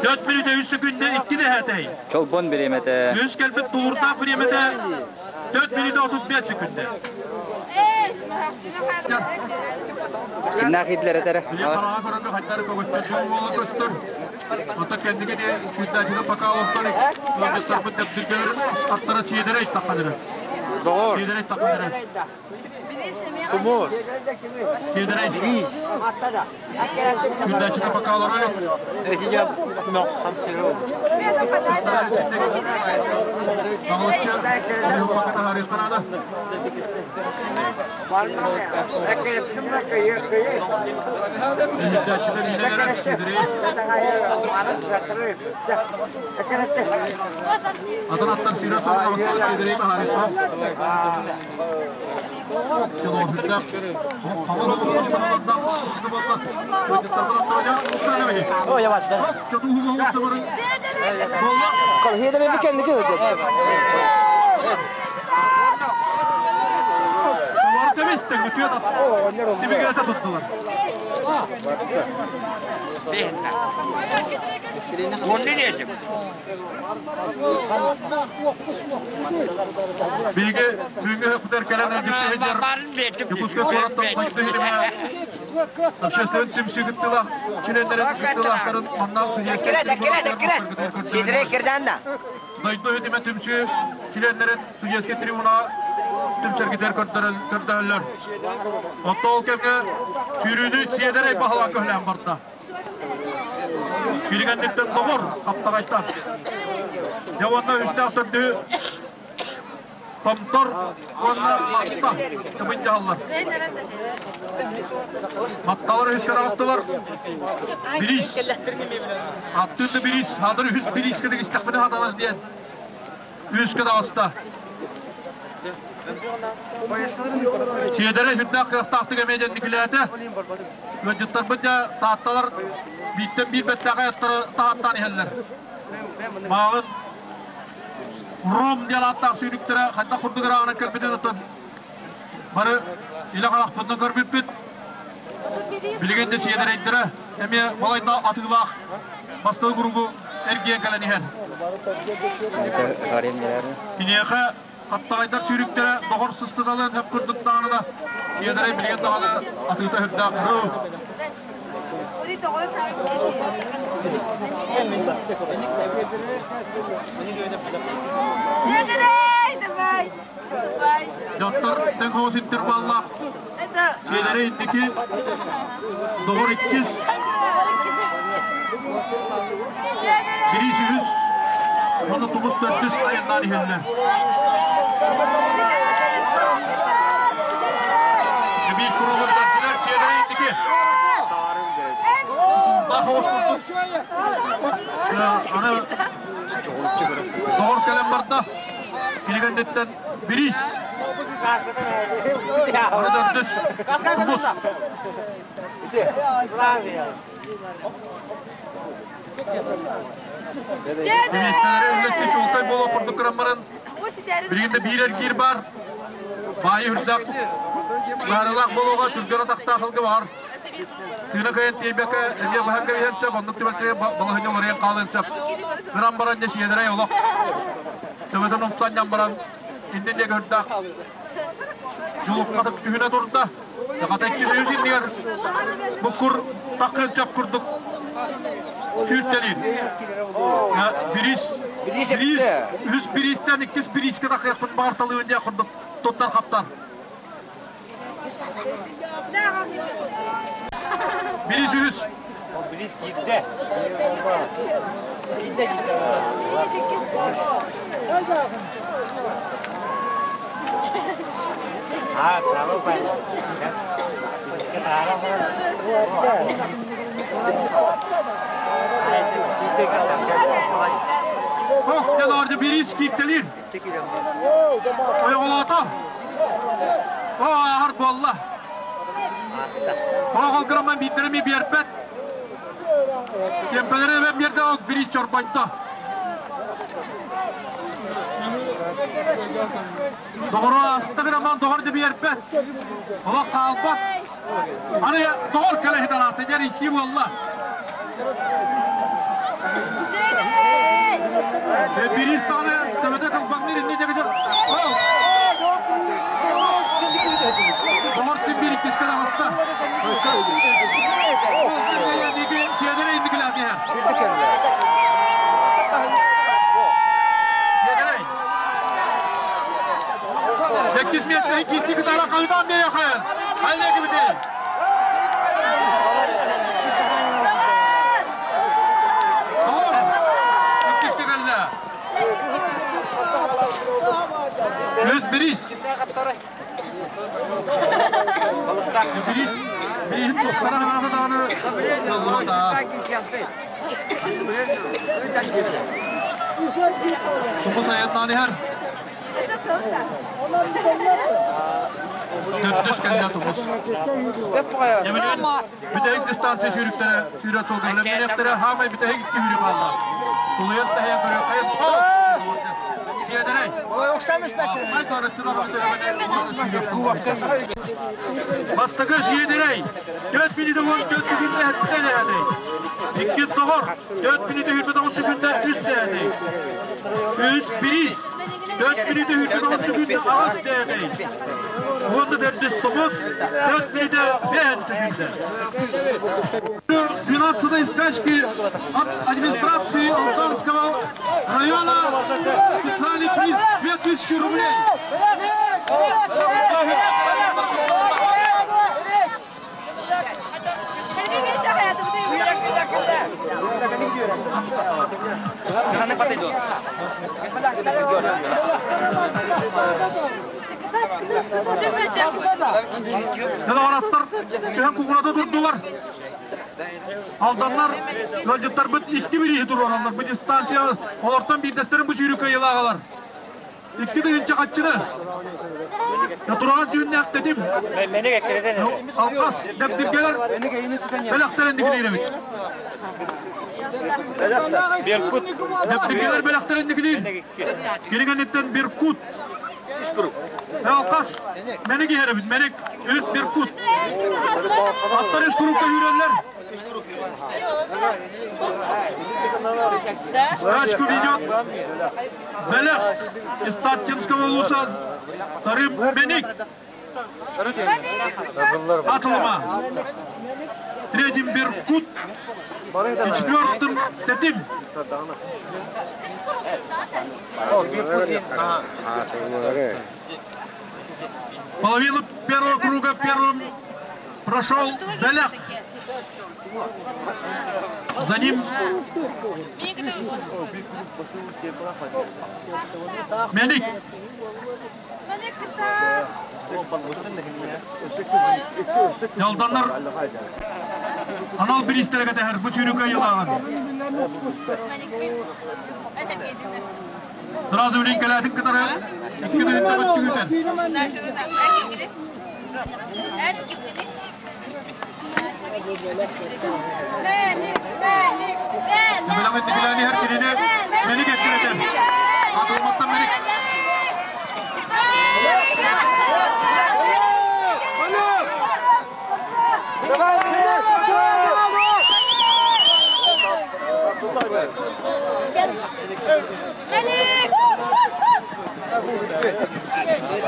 4 мүнүүтэ 3 секүндэ 2 дэһэтэй. Чолбон бириэмэтэ. Үс кэлбит тулуурдаах бириэмэтэ 4 мүнүүтэ 35 секүндэ. Кимнээх иһитлэр этэрэ? Били хараҕа көрөргө хайдары көҕүччү буола көстөр. Оттон кэнники де сүүрдээччилэр пока олохтор ыалдьыттарбыт дэбдиргэлэр аттара сиэдэрэ истахханыры. Доҕор. Сиэдэрэ истахханыры. Тумур. Сиэдэрэ. Сүүрдээччилэр пока олорор. Наҕылыччы пока таһаарыахха наада. Атын аттан сүүрэ туран абыстаах сиэдэрэй таһаарыахха. Туттулар. Биһиги бүгүҥҥү ыһыкпытыгар кэлэн ыалдьыттыы Якутскай куораттан Сайдыы ситимэ общественнай түмсүү кыттыылаах чилиэннэрин кыттыылаахтарын манна Дойду ситимэ түмсүү чилиэннэрин судейскай трибунаҕа түмсэргитигэр көрдөһөллөр. Оттон ол кэмҥэ сүүрүүнү сиэдэрэй баһылаан көһүлээн барда. Кириҥэнниттэн доҕор хаптаҕайтан. Дьэ уонна үстээх төрдүһү Томтор уонна Матта кыбын дьаһаллар. Матталар үһүскэ таҕыстылар. Бириис. Аттыын да бириис, хатыр үһүс бириискэ тигистэхпинэ хатанар диэн. Үскэ таҕыста. Сиэдэрэ сүрдээх кыахтаахтык эмиэ дьэнникилээтэ. Ыалдьыттарбыт дьэ таатталар бииртэн биир бэттээхэй аттары таһаттаан иһэллэр. Мааҕын Ром диэн ааттаах сүүрүктэрэ хайдах курдук ырааҕынан кэлбитин оттон бары илэ харахпытынан көрбүппүт. Билигин да сиэдэрэйдэрэ эмиэ балайда атыылаах бастакы куругу эргийэн кэлэн иһэр. Киниэхэ хаптаҕайдар сүүрүктэрэ доҕор сыстыгалыан сөп курдук даҕаны да сиэдэрэй билигин даҕаны атыыта сүрдээх кырык. Дьахтар тэҥ хоҕус интерваллаах Сиэлэрэ инники, доҕор иккис, бириис үһүс уонна тумус төрдүс айаннаан иһэллэр. Эбии куругун бэрдилэр сиэлэрэ инники. Тумтаах оҕус курдук. Аны доҕор кэлэн барда. Кини кэнниттэн бириис. Аны төрдүс тумус. Миэстэлэри үллэстии чуолкай буолуох курдук гынан баран, билигин да биир эргиир баар. Баайы үрдээх быһаарыылаах буолуоҕа түргэн атахтаах ылга баҕар. Тыына кыайан тиэйбэккэ эмиэ быһан кэбиһэн сөп, оннук түбэлтэҕэ балаһыанньа уларыйан хаалыан сөп. Гынан баран дьэ сиэдэрэй олох. Төбөтүн умсанньан баран иннин диэки үрдээх дьулуккатык түһүнэ турда. Сахата икки иннигэр бу кур таххын сөп курдук сүүртэлиир. Бириис, бириис, үһүс бириистэн иккис бириискэ тахыахпын баҕарталыыбын диэх курдук туттар хаптар. Бириис үһүс. Бириис киирдэ. Киирдэ киирдэ. А, право Ох, дьэ бириис кииртэлиир. Ойоҕолоото. О, ааһар буолла. Оҕол грамман биирдэрэ ми биэрбэт. Тиэмпэлэри эбэн биэрдэ, ок бириис чорбойдо. Доҕоро ааста грамман доҕор да биэрбэт. Олох хаалбат. Аны доҕор кэлэ сытар аата дьэр исии буолла. Бириис даҕаны төбөтө кылбаҥныыр инни диэки Доҕор син биир иккискэ таҕыста. Сиэдэрэ инникилээх иһэр. Сиэдэрэй. Иккис миэстэ иккисчи кытаара хаһытаан биэриэхэ. Хайа кибитий? Доҕор! Иккискэ кэллэ. Үс бириис. Бириис бирииһин тупсара санаата даҕаны кыаллыбата. Субу сайыннаан иһэр. Төрдүс кэллэ тумус. Емельян бүтэһик дистанция сүүрүктэрэ сүүрэ суолга бэлэмнэниэхтэрэ хаамай бүтэһик икки сүүрүк хаалла. Тулуйан таһыйан көрүөххэ. Сиэдэрэй. Бастакы сиэдэрэй. 4 мүнүүтэ 14 секүндэ сэттэ дэһэтэй. Иккис соҕор. 4 мүнүүтэ 29 секүндэ үс дэһэтэй. Үс бириис. 4 мүнүүтэ 29 секүндэ аҕыс дэһэтэй. Уонна төрдүс тоҕус. 4 мүнүүтэ 5 секүндэ. 12 скачки от администрации Алданского района специальный приз 2000 рублей. Дьоҕураттар түһэн куҥурата турдулар. Алданнар ыалдьыттарбыт икки бирииһи туруораллар. Бу дистанция олортон биирдэстэрин бу сүүрүү кыайыылааҕалар. 2 тыһыынча харчыны. Натурал түүннээх Тэтим. Алҕас Дэбдиргэлэр бэлэхтэрин дигилиир. Беркут. Дэбдиргэлэр бэлэхтэрин дигилиир. Киригениттен Беркут. Алҕас Мэник иһэрэбит. Мэник үс Беркут. Аттар үс курукка үүрэллэр. Скачку ведет Белех из Таттинского улуса, вторым Меник. Атылыма. Третьим Беркут. И четвертым Тетим. Половину первого круга первым прошел Белях. За ним Меник. Ялданнар анал бириистерге тэһэр бу сүүрүкэ йылааҕын. Сразу билин кэлээтин кытары 2 тыһыынча баччыгытын. Билэмит дигилэни her кинини Меник эккиретен. Атылматтан Меник.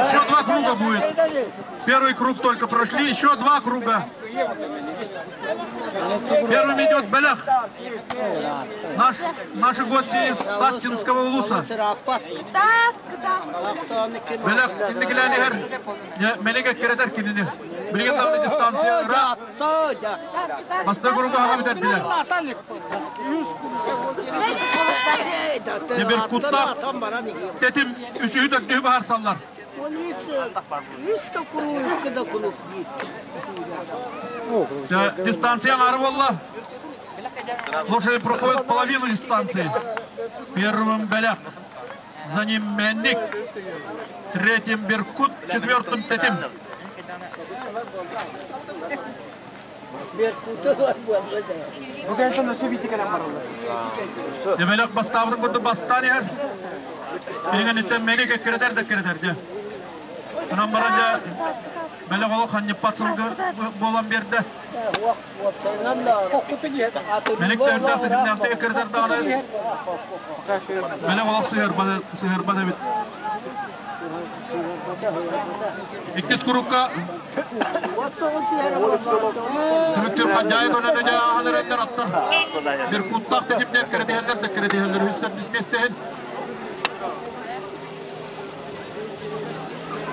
Еще два круга будет. Первый круг только прошли, еще два круга. Первым идет Белях. Наши гости из Таттинского улуса. Белях инникилээн иһэр. Меник эккирэтэр кинини. Билигин даҕаны дистанция ыраах. Бастакы круга хаҕа бүтэрдилэр. Беркуттаах Тетим үсүһү төрдүһү баһарсаллар. Үс да круг, икки да круг диир. Дистанция аҥаара буолла. Лошади проходят половину дистанции. Первым Белях, за ним Менник, третьим Беркут, четвертым Тетим. Беркута бар буолла да. Демелек бастабын курду бастан иһэр. Билигин Меник эккирэтэр да эккирэтэр дьэ. Онон баран дьэ Белях олох ханньыппат сылгы буолан биэрдэ. Меник төрдөөх тэтимнээхтик эккирэтэр даҕаны Белях олох сыһыарбат эбит. Иккис курукка түмүктүүр хадьаайы көнөнө дьааһан эрэллэр аттар. Беркуттаах тэтимнээх кэрэтиһэллэр да кэрэтиһэллэр үһүстэр миэстэһин.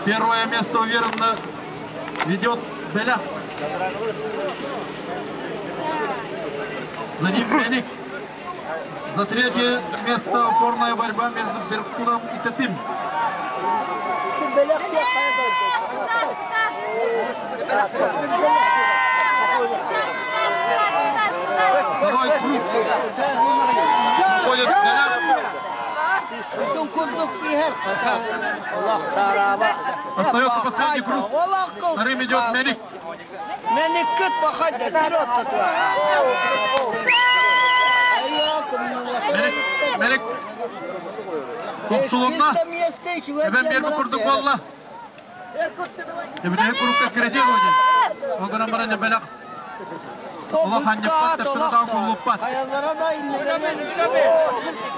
Первое место уверенно ведет Белях. За ним Меник. За третье место упорная борьба между Беркутом и Тетим. Белях. Второй круг. Входит Белях. Курдук иһэр хата. Олох сараба. Остается последний круг. Вторым идет Меник. Мениккит бахайда сиротта. Меник, Меник. Тохсулунна. Эбен первый курдук буолла. Эбидеһи курукка киретиэ буолла. Ол гынан баран Белях. Олох ханньыппат, тэптэн куллуппат. Хаялара да иннилерин.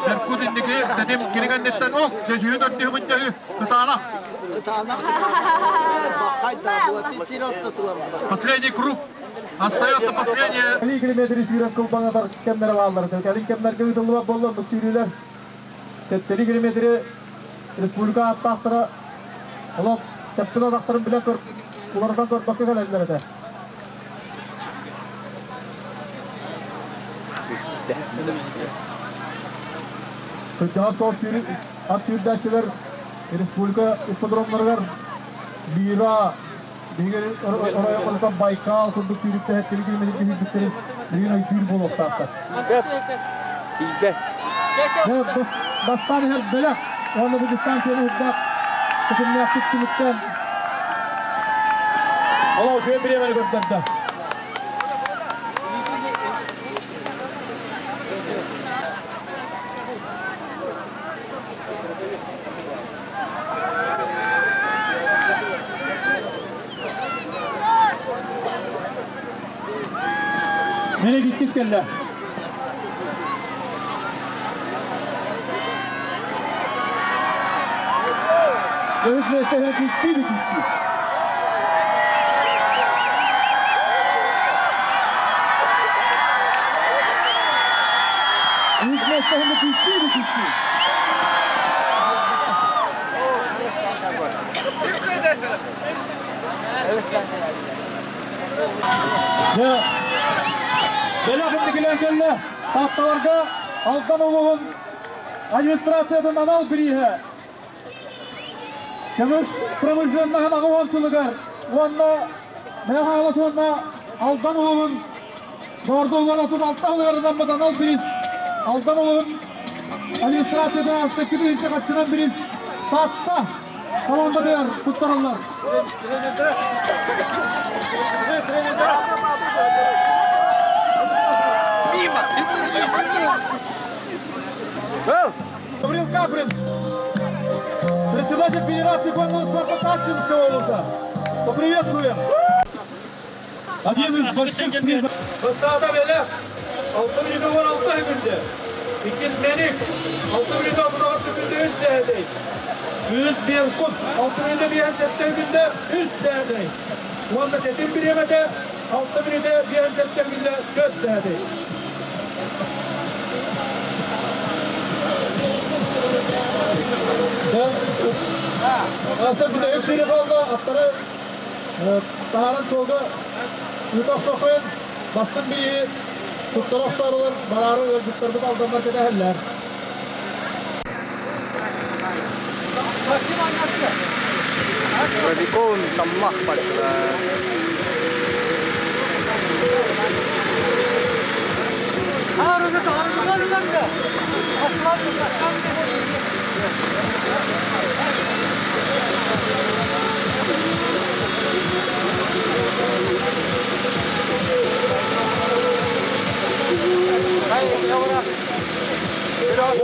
Беркут инники, Тетим киригенниттен ок, чөчүһү төрдүһү мынчаһы кытаанах. Кытаанах. Бахайда буоти сиротта туар. Последний круг. Остается последнее. Километр сүүрэн кылбаҥнатар кэмнэр бааллар. Кэлин кэмнэргэ ыытыллыбат буолла сүүрүүлэр. 70 километри республика аттаахтара олох тэптин атахтарын билэ көр улардан көрбөккө кэлэллэр этэ. Кырдьаҕас сол сүүрү ат сүүрдээччилэр республика ипподромнарыгар Лира биһиги оройуонтан Байкал курдук сүүрүктэһэ 70 километр сүүрбүттэри билигин өйдүүр буолуохтаахтар. Тиийбэт. Бастаан иһэр Белях. Уонна бу дистанцияны үрдэх тэтимнээхтик түмүктэн Олох үчүгэй бириэмэни көрдөрдө. Мene gittик кэллэ. Үһүс миэстэһэ киччи киччи. Үһүс миэстэһэ киччи киччи. Бэлэх инникилээн кэллэ. Таатталарга Алдан улууһун администрациятын анал бирииһэ. Көмүс промышленноһын аҕыс сылыгар уонна Мэҥэ Хаҥалас уонна Алдан улууһун Бордоҥҥор 36 сылыгар анал бириис Алдан улууһун администрациятын астыккы тыһыынча хаччынан бириис Таатта командатыгар туттараллар. Мимо! Гаврил Каприн, председатель Федерации конного спорта Таттинского улуса. Поприветствуем! Один из больших признаков. Бастаата бэлэх, 6 минут 16 күндө. Иккис Мэник, 6 минут 36 күндө үс дэһэдэй. Үс Беркут, 6 минут 57 күндө үс дэһэдэй. Уонна тэтим бириэмэтэ 6 минут 57 күндө төрт дэһэдэй. Аттар бүтэһик сүүрүү хаалла, аттары таһааран суолга ыыта охсуоххайын, бастыҥ бирииһи туттара охсоорулар бараары ыалдьыттарбыт алданнар кэтэһэллэр. Рубикон Таммах бардылар.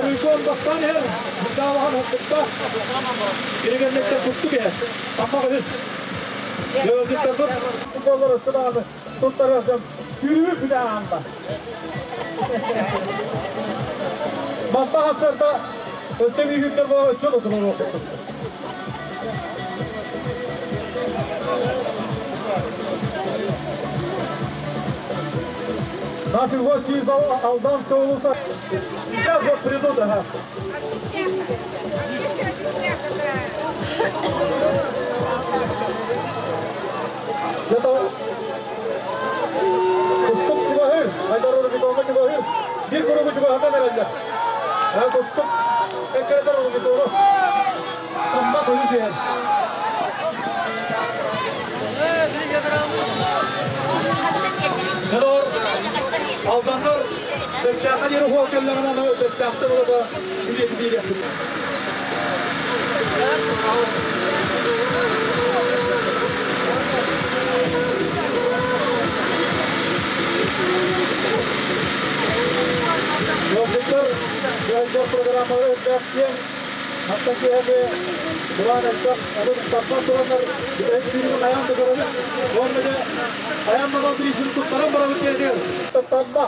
Рубикон бастаан иһэр, Мытаалахан хоппутта, Киригэннэктэн куттук иһэр, Таммах үһүс. Ыалдьыттарбыт футболлар өссө даҕаны туттарыах дьон сүүрүү бүтэ аанна. Мантан хасыарда өссө бүүһүктэр буола өссө да туруоруохпут. Наши гости из Алданского улуса сейчас вот придут, ага. Это Кустук чугаһыыр, Айдар Рубикоҥҥа чугаһыыр. Биир куругу чугаһатан эрэллэр. Кустук эккирэтэр Рубикону. Таммах үһүс иһэр. Дьонор, алданнар Бэстээххэ диэри уһуол кэллэҕинэ аны Бэстээхтэн ылата билиэти биэриэхпит. Ыалдьыттар ыалдьар программалары элбэх диэн хатта киэһэми былаан элбэх, ону таппат тураннар бүтэһик сүүрүүнү хайаан да көрөбүт. Уонна дьэ хайаан да бириисин туттаран барабыт диэтигэр Тамма.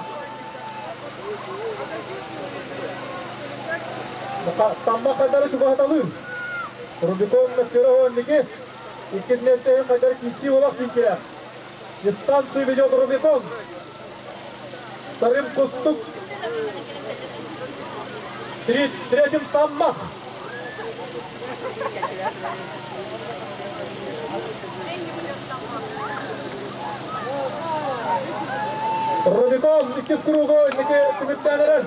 Тамма хайдары чугаһаталыыр. Рубикон мөккөрө инники. Иккис миэстэһин хайдары киирсии олох киирсирэ. Дистанцию ведет Рубикон. Вторым Кустук. Третьим Таммах. Рубикон иккис кругу инники түмүктээн эрэр.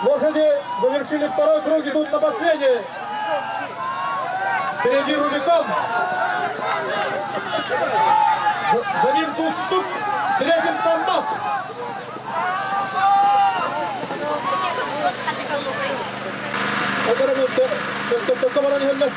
Лошади завершили второй круг, идут на последний. Впереди Рубикон. За ним Кустук. Третьим Таммах. Хадара мөлтөппөккө баран иһэллэр.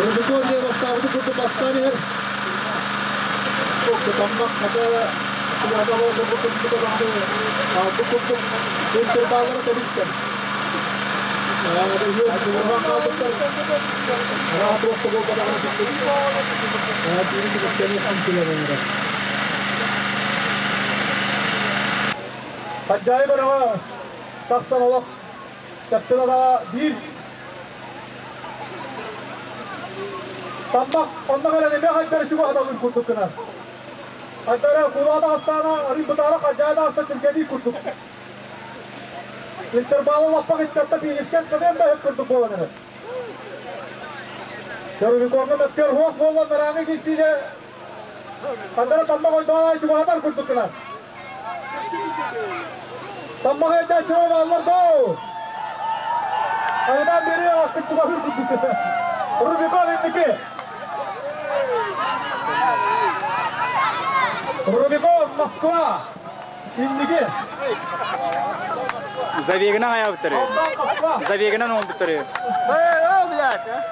Рубикон диэн бастаабыты курдук бастаан иһэр. Таммах хата хаалбыт курдук интерваллара тэбистэр. Хадьаайы бөлөҕө тахсан олох Чапчылаҕа биир Таммах онно кэлэн эмиэ хайдары чугаһаталыыр курдук гынар. Хайдары кулаата астаана арый бытаара хадьаайда аста түргэнии курдук. Интервалы лаппах иттэртэ финишкэ сатыан да курдук буолан эрэр. Рубиконга мөккөр хуох буолан нарааны киксииле хандара таммах ойдоон чугаһатар курдук гынар. Таммах өйдөөччүлэр бааллар доо! Айынан бери астык чугаһыр курдук. Рубикон инники! Рубикон Москва! Инники! Забегынан аябыттары. Забегынан оңбуттары. Э, блядь, а.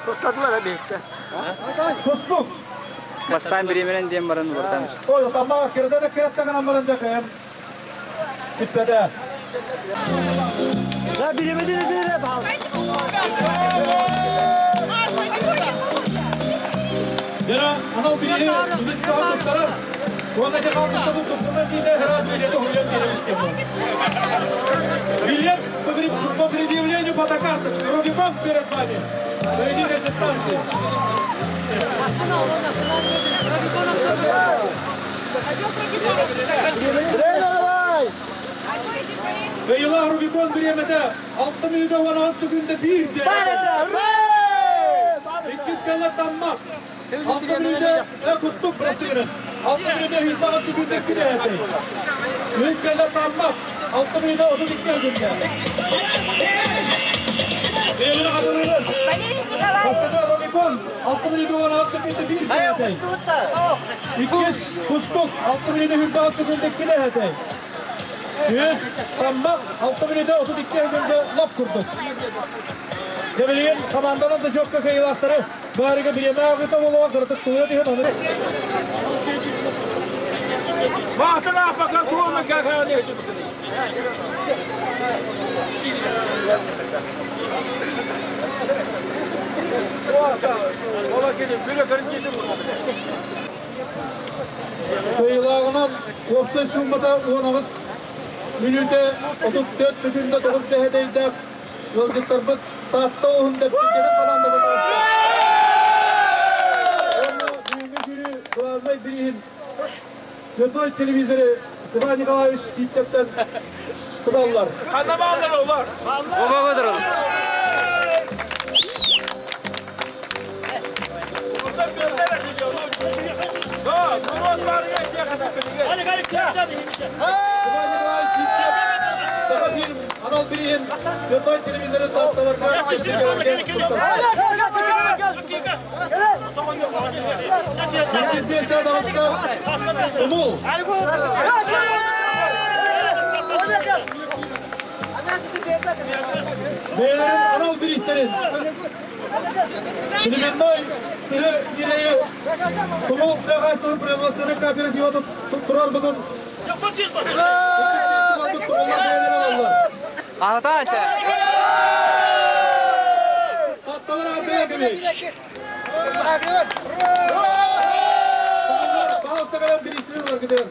Тоттадылар бейті. Кустук! Бастаан бириэмэнэн диэн баран уларытан. Ой, таммаҕа кирдэн кирэттэгин аммарын дьакайан иппэтэ. Да, бириэмэдин эдире бал. Дера, анал бири үміт туттарар. Уонна дьэ хаалбыттабыт туппунан диде Билет по предъявлению фотокарточки. Рубикон перед вами. До единой дистанции. Давай! Бейла Рубикон бириэмэтэ 6 мүнүүтэ 16 секунда биир Иккис кэллэ Таммах. 6 мүнүүтэ кустук бырастыгырын. 6 мүнүүтэ 26 секунда кире Үс кэллэ Таммах. 6 мүнүүтэ 32 секунда. Бейлі қадырырын. Валерий Николаевич. Рубикон 6 мүнүүтэ 16 секунда биир Иккис кустук 6 мүнүүтэ 26 секунда кире Үс Таммах 6 мүнүүтэ 32 секунда лап курдук. Дебилген команданан да жокка кыйластары барыга биреме агыта болуға кыртык туя деген оны. Баатына пока туома какая Кыйлагынан опсай суммата 10 мүнүүтэ 34 секунда 9 дэһэдэйдээх ыалдьыттарбыт Таатта улууһун дэпсилгэнин командата таҕыста. Уонна бүгүҥҥү күнү главнай бирииһин Цветной телевизоры Степан Николаевич Сииттептен туталлар. Ханна бааллар олар? Оба быдырыл. Степан Николаевич Сииттеп Саха фильм анал бирииһин Цветной телевизоры таатталарга Тумул. Бэйэлэрин анал бириистерин Племенной тыһы ньирэйи Тумул тыа производственный кооператива турар бутун Аһатаанча. Таатталар арбая кеби. Пожалуйста, кэлэн бириистерин ылар кытыгын.